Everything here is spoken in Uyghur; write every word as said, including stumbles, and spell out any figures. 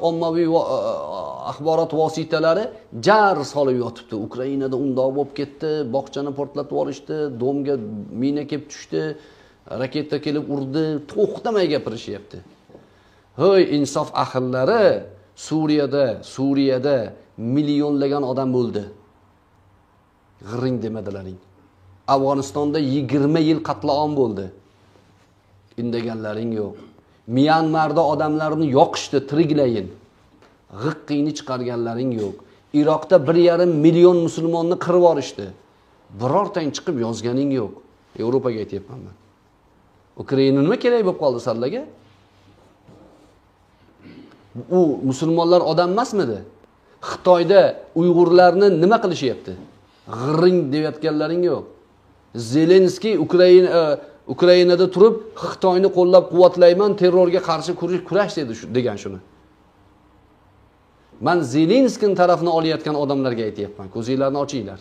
ئاممىۋى ۋا-، ئاخبارات ۋاسىتىلىرى جار سولۇپ يوتۇپتۇ. ئۇكرائىنادا ئۇنداق بولۇپ كەتتى، باغچىنى پورتلىتىپ يوبورۇشتى، دومغا مىنا كېلىپ چۈشتى، راكېتا كېلىپ ئۇردى، توختىماي گەپلىشىپ يوتۇپتۇ. ھوي، ئىنساپ ئەھلىلىرى، سۈرىيەدە، سۈرىيەدە مىليونلىغان ئادەم ئۆلدى. غىرىڭ دېمىدىلىرىڭ. ئافغانىستاندا يىگىرمە يىل قەتلىئام بولدى. ئۈندىگەنلىرىڭ يوق. ميانماردا ئادەملەرنى يوقىتىشتى، تىرىكلەيلا. غىققىنى چىقارغانلىرىڭ يوق. ئىراقتا بىر يېرىم مىليون مۇسۇلماننى قىرىپ يوبورۇشتى. بىرەرتەڭ چىقىپ يازغىنىڭ يوق. ياۋروپاغا ئېيتىۋاتىمەن مەن. ئۇكرائىنا نېمە كېرەك بولۇپ قالدى سەنلەرگە؟ ئۇ مۇسۇلمانلار ئادەم ئەمەسمىدى؟ خىتايدا ئۇيغۇرلارنى نېمە قىلىشىۋاتىدۇ؟ غىرىڭ دەۋاتقانلىرىڭ يوق. زېلېنسكىي ئۇكرائىنا، ئە، ئۇكرائىنادا تۇرۇپ، خىتاينى قوللاپ قۇۋۋەتلەيمەن، تېررورغا قارشى كۈرىش، كۈرەش دېدى شۇ، دېگەن شۇنى. مەن زېلېنسكىينىڭ تەرىپىنى ئالىۋاتقان ئادەملەرگە ئېيتىۋاتىمەن، كۆزۈڭلارنى ئاچىڭلار.